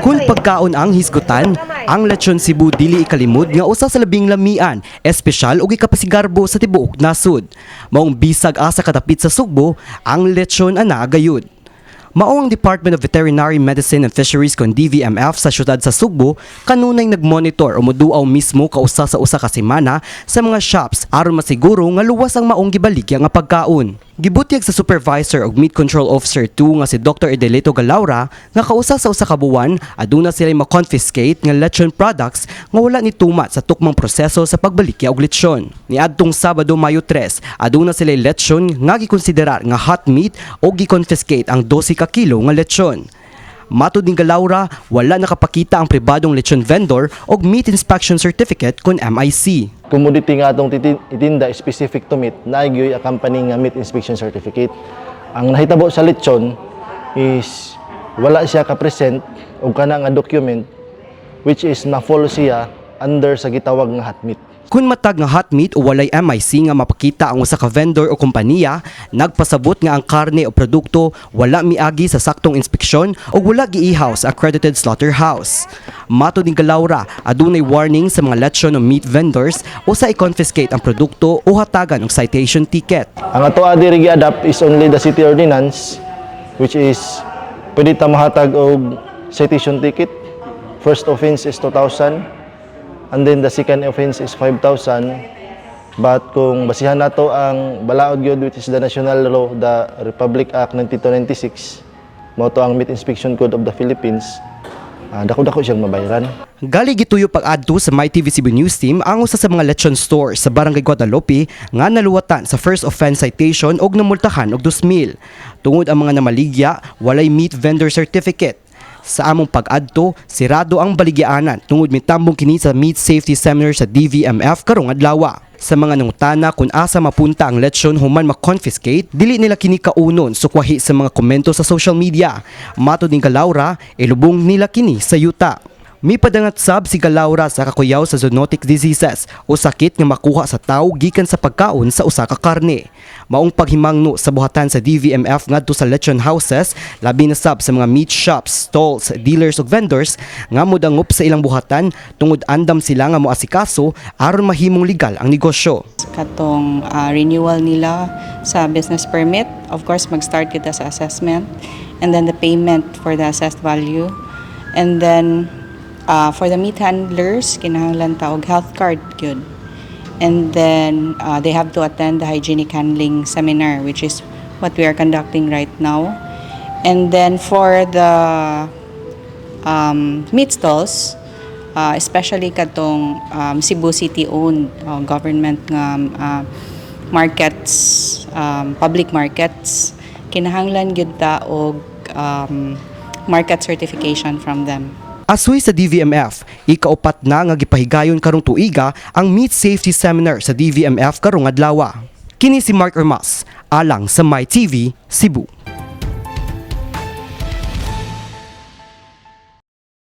Kung pagkaon ang hisgutan, ang lechon Cebu dili ikalimod nga usa sa labing lamian, espesyal ug ikapasigarbo sa tibuok nasod. Maong bisag asa kadapit sa Sugbo, ang lechon ana gayud. Mao ang Department of Veterinary Medicine and Fisheries kon DVMF sa syudad sa Sugbo kanunay nagmonitor o moduaw mismo kausa sa usa ka semana sa mga shops aron masiguro nga luwas ang maong gibaligya nga pagkaon. Gibutyag sa supervisor og Meat Control Officer 2 nga si Dr. Edelito Galaura nga kausa sa usa ka buwan aduna sila ma-confiscate nga lechon products nga wala ni tumat sa tukmang proseso sa pagbalikya og lechon. Niadtong Sabado, Mayo 3, aduna sila lechon nga gikonsiderar nga hot meat o gi-confiscate ang 12 ka kilo nga lechon. Matod ni Galaura, wala nakapakita ang pribadong lechon vendor og meat inspection certificate kon MIC. Commodity nga atong itinda specific to meat na gyud accompanying nga meat inspection certificate. Ang nahitabo sa lechon is wala siya ka-present og kana nga document, which is na-fall siya under sa gitawag nga hot meat. Kung matag nga hot meat o walay MIC nga mapakita ang usa ka vendor o kompanya, nagpasabot nga ang karne o produkto wala miagi sa saktong inspeksyon o wala giihaw sa accredited slaughterhouse. Matod ni Galaura, adunay warning sa mga lechon o meat vendors o sa i-confiscate ang produkto o hatagan og citation ticket. Ang ato diri gi-adapt is only the city ordinance, which is pwede ta mahatag og citation ticket. First offense is 2,000 and then the second offense is 5,000. But kung basihan nato ang balaod gyud, which is the national law, the Republic Act 9296, mao to ang Meat Inspection Code of the Philippines, dako-dako siyang mabayaran. Gali gituyo pag-adto sa MyTV Cebu News Team ang usa sa mga lechon store sa Barangay Guadalupe nga naluwatan sa first offense citation og namultahan og 2,000. Tungod ang mga namaligya walay meat vendor certificate. Sa among pag-adto, sirado ang baligyaanan tungod mitambong kini sa Meat Safety Seminar sa DVMF karong adlaw. Sa mga nangutana kung asa mapunta ang lechon human ma-confiscate, dili nila kini kaunon sukwahi sa mga komento sa social media. Matod ni Galaura, ilubong nila kini sa yuta. Mipadangat sab si Galaura sa kakuyaw sa zoonotic diseases o sakit nga makuha sa tao gikan sa pagkaon sa usa ka karne. Maong paghimangno sa buhatan sa DVMF ngadto sa lechon houses, labi na sab sa mga meat shops, stalls, dealers ug vendors nga modangop sa ilang buhatan tungod andam sila nga moasikaso aron mahimong legal ang negosyo. Katong renewal nila sa business permit. Of course, mag-start kita sa assessment and then the payment for the assessed value. And then for the meat handlers, kinahanglan ta og health card gyud. And then they have to attend the hygienic handling seminar, which is what we are conducting right now. And then for the meat stalls, especially katong Cebu City owned government nga markets, public markets, kinahanglan gyud ta og market certification from them. Asoy sa DVMF, ikaupat na nga gipahigayon karong tuiga ang Meat Safety Seminar sa DVMF karong adlaw. Kini si Mark Ermas, alang sa MyTV, Cebu.